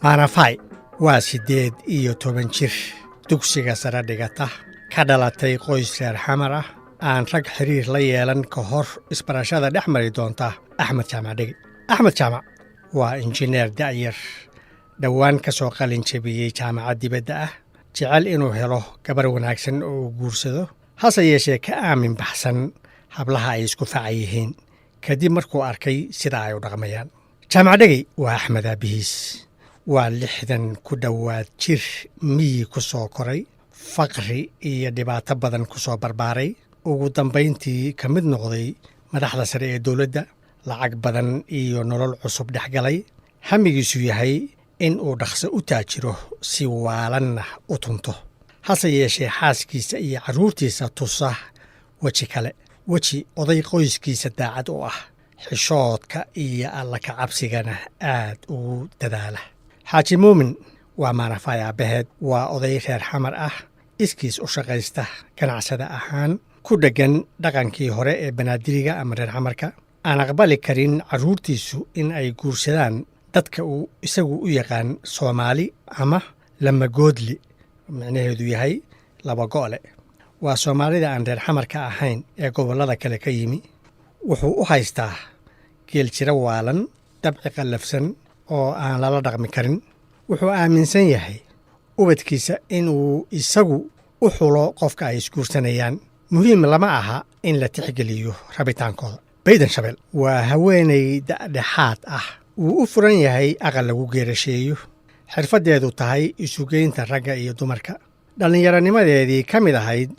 Maanafay waa 18 jir, dugsiga sare dhigata, ka dhalatay qoys reer Xamar ah, aan rag xiriir la yeelan ka hor isbarashada dhex mari doonta Axmed Jaamac Dhegi. Axmed Jaamac waa injineer da'yar, dhowaan ka soo qalin jebiyey jaamacad dibadda ah, jecel inuu helo gabar wanaagsan oo uu guursado, hase yeeshee ka aamin baxsan hablaha ay isku faca yihiin kadib markuu arkay sida ay u dhaqmayaan. Jaamac Dhegey waa Axmed aabihiis. Waa 60 ku dhowaad jir, miyi ku soo koray, faqri iyo dhibaato badan ku soo barbaaray, ugu dambayntii ka mid noqday madaxda sare ee dowladda, lacag badan iyo nolol cusub dhex galay, hamigiisu yahay in uu dhaqso u taajiro, si waalanna u tunto, hase yeeshee xaaskiisa iyo carruurtiisa tusa weji kale, weji oday qoyskiisa daacad u ah, xishoodka iyo Alla ka cabsigana aad ugu dadaala. Xaaji Muumin waa Maanafaay aabbaheed. Waa oday reer Xamar ah, iskiis u shaqaysta, ganacsada ahaan ku dheggan dhaqankii hore ee Banaadiriga ama reer Xamarka, aan aqbali karin carruurtiisu in ay guursadaan dadka uu isagu u yaqaan Soomaali ama lamagoodli, micnaheedu yahay laba go'le. Waa Soomaalida aan reer Xamarka ahayn ee gobollada kale ka yimi. Wuxuu u haystaa geeljiro waalan, dabci qallafsan oo aan lala dhaqmi karin. Wuxuu aaminsan yahay ubadkiisa inuu isagu u xulo qofka ay isguursanayaan, muhiim lama aha in la tixgeliyo rabitaankooda. Baydan Shabeel waa haweenay da'dhexaad ah, wuu u furan yahay aqal lagu geerasheeyo, xirfaddeedu tahay isugeynta ragga iyo dumarka, dhallinyaronimadeedii ka mid ahayd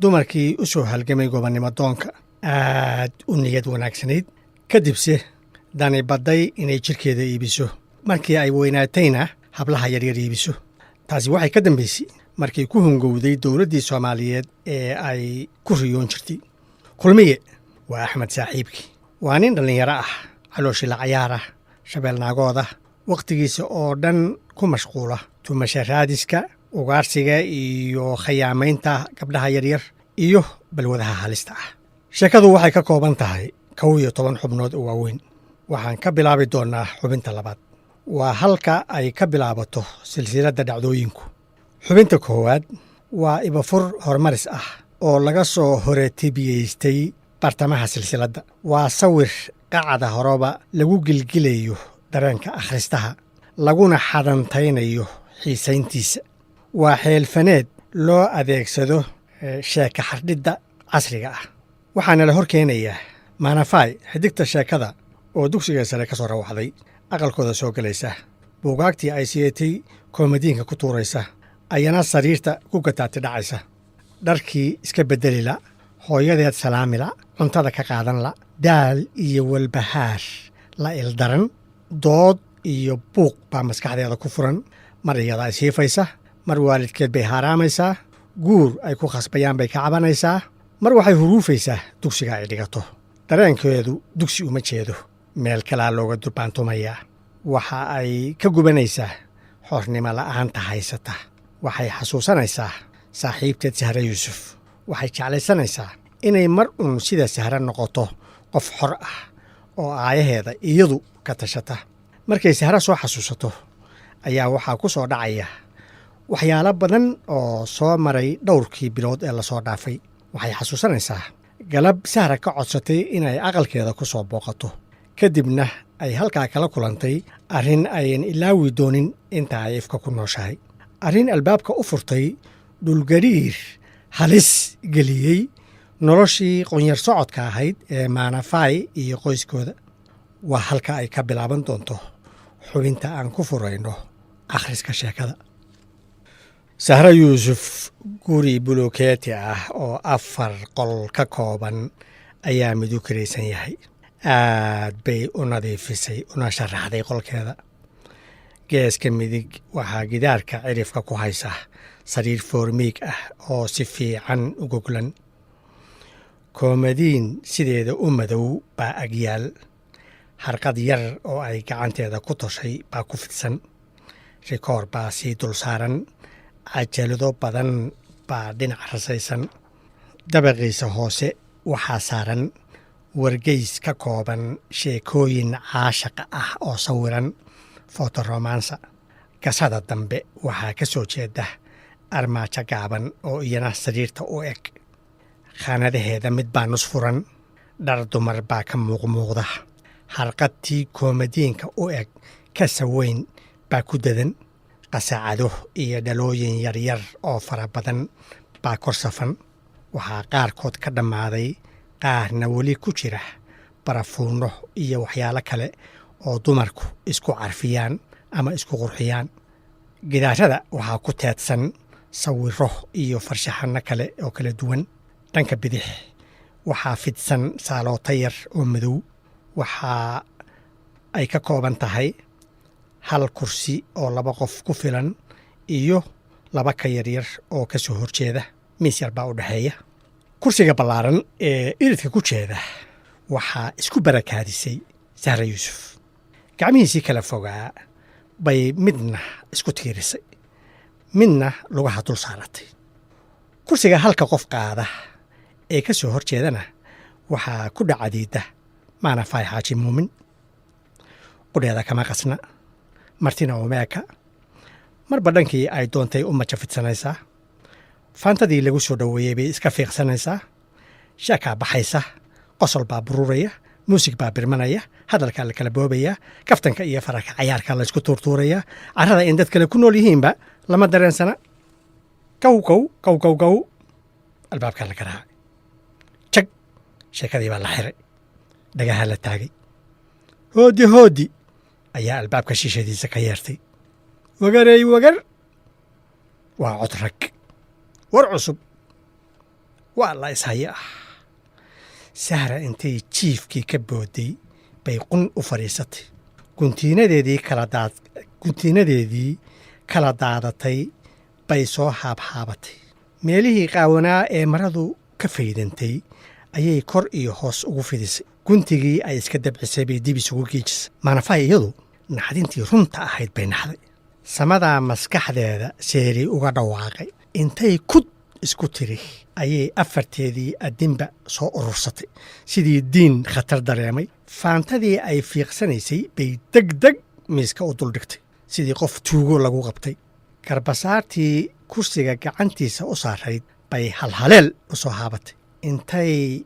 dumarkii u soo halgamay gobonnimo doonka, aad u niyad wanaagsanayd, kadibse dani badday inay jidhkeeda iibiso, markii ay weynaatayna hablaha yaryar iibiso. Taasi waxay ka dambaysay markii ku hungowday dowladdii Soomaaliyeed ee ay ku riyoon jirtay. Kulmiye waa Axmed saaxiibkii. Waa nin dhallinyaro ah, calooshii la cayaar ah, shabeelnaagooda, wakhtigiisa oo dhan ku mashquula tumasha raadiska, ugaarsiga iyo khayaamaynta gabdhaha yaryar iyo balwadaha halista ah. Sheekadu waxay ka kooban tahay 11 xubnood oo waaweyn. Waxaan ka bilaabi doonnaa xubinta labaad. Waa halka ay ka bilaabato silsiladda dhacdooyinku. Xubinta koowaad waa ibafur horumaris ah oo laga soo horetibiyeystay bartamaha silsiladda. Waa sawir qacda horeba lagu gilgilayo dareenka akhristaha, laguna xadantaynayo xiisayntiisa. Waa xeelfaneed loo adeegsado sheeka xardhidda casriga ah. Waxaana la hor keenayaa Maanafaay, xidigta sheekada, oo dugsiga sare ka soo rawaxday, aqalkooda soo gelaysa, buugaagtii ay siiyatay koomadiinka ku tuuraysa, ayana sariirta ku gataati dhacaysa, dharkii iska beddelila, hooyadeed salaamila, cuntada ka qaadan la, daal iyo walbahaar la ildaran, dood iyo buuq baa maskaxdeeda ku furan. Mar iyadaa ishiifaysa, mar waalidkeed bay haaraamaysaa, guur ay ku khasbayaan bay ka cabanaysaa, mar waxay huruufaysaa dugsiga ay dhigato. Dareenkeedu dugsi uma jeedo, meel kalaa looga durbaantumayaa. Waxa ay ka gubanaysaa xornimo la'aanta haysata. Waxay xasuusanaysaa saaxiibteed Sahre Yuusuf. Waxay jeclaysanaysaa inay mar uun sida Sahre noqoto, qof xor ah oo aayaheeda iyadu ka tashata. Markay Sahre soo xasuusato ayaa waxaa ku soo dhacaya waxyaalo badan oo soo maray dhowrkii bilood ee lasoo dhaafay. Waxay xasuusanaysaa galab Sahra ka codsatay inay aqalkeeda ku soo booqato, kadibna ay halkaa kala kulantay arrin ayan ilaawi doonin inta ay ifka ku nooshahay, arrin albaabka u furtay dhulgariir halis geliyey noloshii qonyar socodka ahayd ee Maanafaay iyo qoyskooda. Waa halka ay ka bilaaban doonto xubinta aan ku furayno akhriska sheekada. Sahre Yuusuf guri bulukeeti ah oo afar qol ka kooban ayaa midu kiraysan yahay. Aad bay u nadiifisay una sharaxday qolkeeda. Geeska midig waxaa gidaarka cirifka ku haysa sariir foormiig ah oo si fiican u goglan. Koomadiin sideeda u madow baa agyaal. Harqad yar oo ay gacanteeda ku toshay baa ku fidsan. Rikoor baa sii dul saaran. Cajalado badan baa dhinac rasaysan. Dabaqiisa hoose waxaa saaran wargeys ka kooban sheekooyin caashaqa ah oo sawiran, fotoromansa. Gasada dambe waxaa ka soo jeeda armaajo gaaban oo iyana sariirta u eg. Khaanadaheeda mid baa nus furan, dhar dumar baa ka muuqmuuqda. Harqadtii koomadiinka u eg kasa weyn baa ku dadan. Qasacado iyo dhalooyin yaryar oo fara badan baa kor safan. Waxaa qaarkood ka dhammaaday, qaarna weli ku jira barafuunno iyo waxyaalo kale oo dumarku isku carfiyaan ama isku qurxiyaan. Gidaarada waxaa ku teedsan sawiro iyo farshaxanno kale oo kala duwan. Dhanka bidix waxaa fidsan saalooto yar oo madow. Waxaa ay ka kooban tahay hal kursi oo laba qof ku filan iyo laba ka yaryar oo ka soo horjeeda. Miis yar baa u dhexeeya. Kursiga ballaaran ee iridka ku jeeda waxaa isku barakaadisay Sahra Yuusuf. Gacmihiisii kala fogaa bay midna isku tiirisay, midna lugaha dul saaratay. Kursiga halka qof qaada ee ka soo hor jeedana waxaa ku dhacadiida Maanafaay Xaaji Muumin. Qudheeda kama qasna, martina umeeka. Marba dhankii ay doontay u majafidsanaysaa. Faantadii lagu soo dhoweeyey bay iska fiiqsanaysaa. Sheekaa baxaysa, qosol baa bururaya, muusig baa birmanaya, hadalkaa la kala boobayaa, kaftanka iyo faraka cayaarka la isku tuurtuurayaa. Carrada in dad kale ku nool yihiinba lama dareensana. Kow kow kow kow kow, albaabkaa la garaacay. Jag, sheekadii baa la xiray, dhagaha la taagay. Hoodi hoodi ayaa albaabka shishadiisa ka yeertay. Wagarey wagar, waa cod rag. War cusub waa la ishaya ah. Sahra intay jiifkii ka booday bay qun u fadhiisatay. Guntiinadeedii kala daadatay bay soo haabhaabatay. Meelihii qaawanaa ee maradu ka faydantay ayay kor iyo hoos ugu fidisay. Guntigii ay iska dabcisay bay dib isugu giijisay. Maanafay iyadu naxdintii runta ahayd bay naxday. Samadaa maskaxdeeda seeri uga dhawaaqay. Intay kud isku tiri ayay afarteedii addinba soo urursatay sidii diin khatar dareemay. Faantadii ay fiiqsanaysay bay deg deg miiska u duldhigtay sidii qof tuugo lagu qabtay. Garbasaartii kursiga gacantiisa u saarayd bay halhaleel u soo haabatay. Intay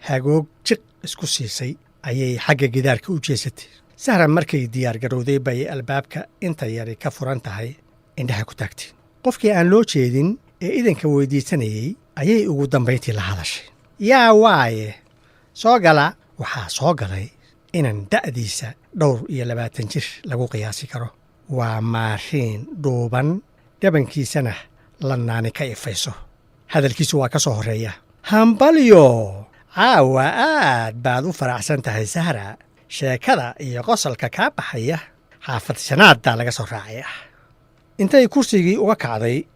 hagoog jiq isku siisay ayay xagga gidaarka u jeesatay. Sahra markay diyaar garowday bay albaabka inta yari ka furan tahay indhaha ku taagtay. Qofkii aan loo jeedin ee idanka weydiisanayey ayay ugu dambayntii la hadashay. Yaa waaye? Soo gala. Waxaa soo galay inan da'diisa dhowr iyo 20 jir lagu qiyaasi karo. Waa maariin dhuuban, dhabankiisana lanaani ka ifayso. Hadalkiisu waa ka soo horreeya. Hambalyo, caawa aad baad u faraxsan tahay Sahra. Sheekada iyo qosolka kaa baxaya xaafad shanaaddaa laga soo raacaya. Intay kursigii uga kacday,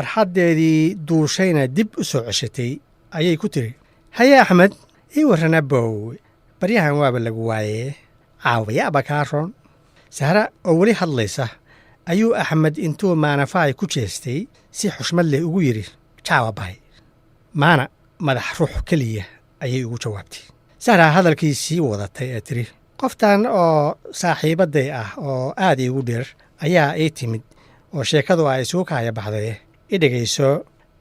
farxaddeedii duushayna dib u soo ceshatay ayay ku tiri: "Haye Axmed, ii warran abow, baryahan waaba lagu waayee, caawayaaba kaa roon." Sahra oo weli hadlaysa ayuu Axmed intuu Maanafaay ku jeestay si xushmad leh ugu yidhi: "Jaawa bahay." Maana madax ruux keliya ayay ugu jawaabtay. Sahra hadalkii sii wadatay ee tiri: "Qoftan oo saaxiibadday ah oo aad iigu dheer ayaa ii timid oo sheekadu ay isugu kaaya baxday. I dhegayso."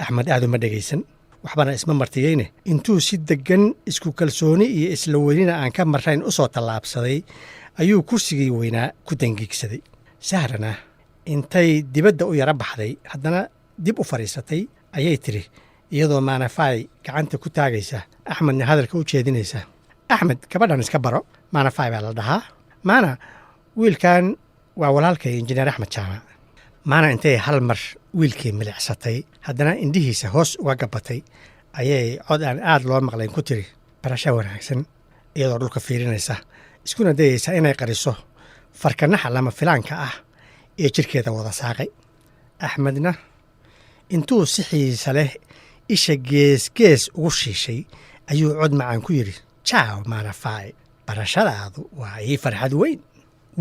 Axmed aad uma dhegaysan, waxbana isma martiyeyne. Intuu si deggan, isku kalsooni iyo isla weynina aan ka marrayn u soo tallaabsaday ayuu kursigii weynaa ku dangiigsaday. Sahrana intay dibadda u yara baxday, haddana dib u fadhiisatay ayay tiri, iyadoo Maanafaay gacanta ku taagaysa, Axmedna hadalka u jeedinaysa: "Axmed, gabadhan iska baro. Maanafaay baa la dhahaa. Maana, wiilkan waa walaalkay Injineer Axmed Jaamac." Maana intay hal mar wiilkii milicsatay, haddana indhihiisa hoos uga gabatay ayay cod aan aad loo maqlayn ku tiri: "Barasho wanaagsan," iyadoo dhulka fiirinaysa, iskuna dayaysa inay qariso farkanaxa lama filaanka ah ee jirkeeda wada saaqay. Axmedna intuu si xiisa leh isha geesgees ugu shiishay ayuu cod macaan ku yidhi: "Jaaw Maanafaay, barashadaadu waa ii farxad weyn."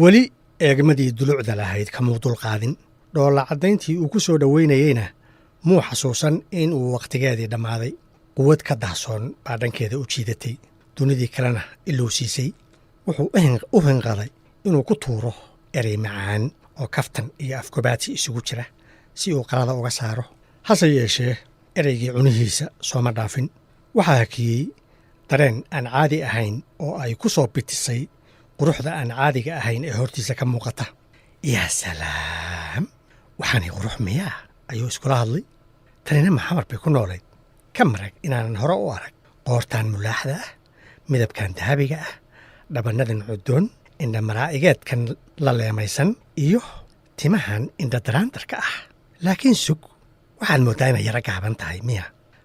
Weli eegmadii dulucda lahayd kamuu dulqaadin. Dhoolla caddayntii uu ku soo dhoweynayeyna muu xasuusan in uu wakhtigeedii dhammaaday. Quwad ka dahsoon baa dhankeeda u jiidatay, dunidii kalena ilowsiisay. Wuxuu u hinqaday inuu ku tuuro erey macaan. Oo kaftan iyo afgobaadsi isugu jira si uu qalada uga saaro. Hase yeeshee, ereygii cunihiisa sooma dhaafin. Waxaa hakiyey dareen aan caadi ahayn oo ay ku soo bitisay quruxda aan caadiga ahayn ee hortiisa ka muuqata. "Yaa salaam, waxaanay qurux miyaa?" ayuu iskula hadlay. "Tanina maxamar bay ku noolayd? Ka marag inaanan hore u arag qoortaan mulaaxda ah, midabkan dahabiga ah, dhabannadan cudoon, indha malaa'igeedkan la leemaysan iyo timahan indha daraandarka ah. Laakiin sug, waxaad mooddaa inay yaro gaaban tahay miya?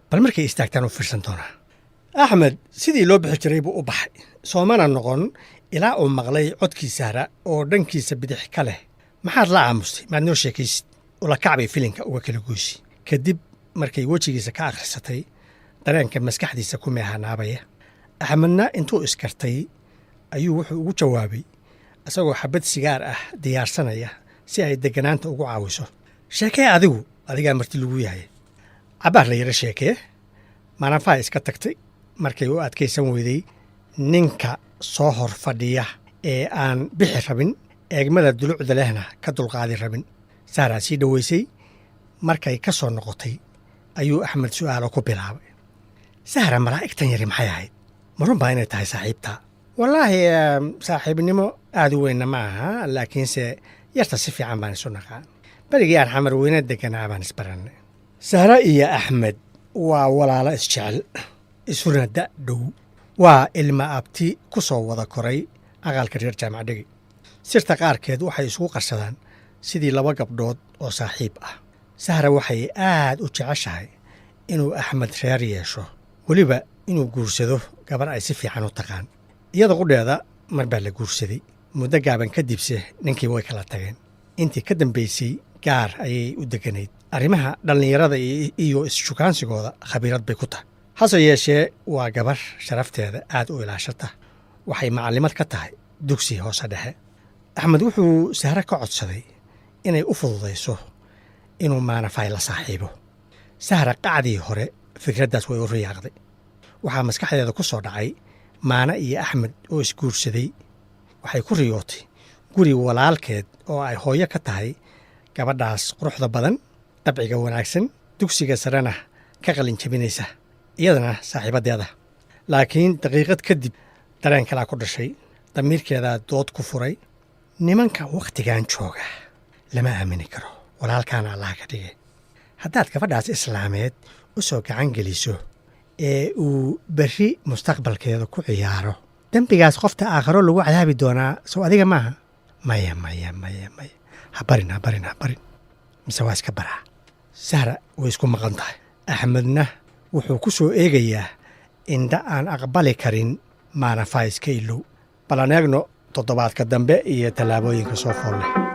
Bal markay istaagtaan u fiirsan doonaa." Axmed sidii loo bixi jiray buu u baxay, soomana noqon ilaa uu maqlay codkii Sahra oo dhankiisa bidix ka leh: "Maxaad la aamustay? Maad noo sheekaysid?" Ula kacbay filinka uga kala goysi kadib markay wejigiisa ka akhrisatay dareenka maskaxdiisa ku meehanaabaya. Axmedna intuu iskartay ayuu wuxuu ugu jawaabay, isagoo xabad sigaar ah diyaarsanaya si ay degganaanta ugu caawiso: "Sheekee adigu, adigaa marti lagu yahay." Cabbaar la yaro sheekee, maanafaa iska tagtay markay u adkaysan weyday ninka soo hor fadhiya ee aan bixi rabin, eegmada dulucda lehna ka dulqaadi rabin. Saaraa sii dhoweysay. Markay ka soo noqotay ayuu Axmed su'aalo ku bilaabay: "Sahra, malaa'igtan yari maxay ahayd? Ma run baa inay tahay saaxiibtaa?" "Wallaahi, saaxiibnimo aad u weynna ma aha, laakiinse yarta si fiican baan isu naqaan. Berigii aan Xamar Weyne deganaa baan isbarannay." Sahra iyo Axmed waa walaalo isjecel, isuna da' dhow. Waa ilma abti ku soo wada koray aqalka reer Jaamac Dhegi. Sirta qaarkeed waxay isugu qarsadaan sidii laba gabdhood oo saaxiib ah. Sahra waxay aad u jeceshahay inuu Axmed reer yeesho, weliba inuu guursado gabar ay si fiican u taqaan. Iyada qudheeda mar baa la guursaday, muddo gaaban kadibse ninkii way kala tageen. Intii ka dambaysay gaar ayay u deganayd. Arrimaha dhallinyarada iyo isshukaansigooda khabiirad bay ku tahay. Hase yeeshee, waa gabar sharafteeda aad u ilaashata. Waxay macallimad ka tahay dugsi hoose dhexe. Axmed wuxuu Sahre ka codsaday inay u fududayso inuu Maanafay la saaxiibo. Sahra qacdii hore fikraddaas way u riyaaqday. Waxaa maskaxdeeda ku soo dhacay Maana iyo Axmed oo isguursaday. Waxay ku riyootay guri walaalkeed oo ay hooyo ka tahay gabadhaas quruxda badan, dabciga wanaagsan, dugsiga sarena ka qalin jabinaysa, iyadana saaxiibaddeeda. Laakiin daqiiqad kadib dareen kalaa ku dhashay. Damiirkeedaa dood ku furay: "Nimanka wakhtigan jooga lama aamini karo, walaalkaana Allah ka dhigay. Haddaad gabadhaas islaameed u soo gacan geliso ee uu berri mustaqbalkeeda ku ciyaaro, dembigaas qofta aakharo lagu cadaabi doonaa sow adiga maaha? Maya, maya, maya, maya, ha barin, ha barin, ha barin. Mise waa iska baraa?" Sahra way isku maqan tahay. Axmedna wuxuu ku soo eegayaa indha aan aqbali karin. Maanafaa iska ilow. Bal aan eegno toddobaadka dambe iyo tallaabooyinka soo fool leh.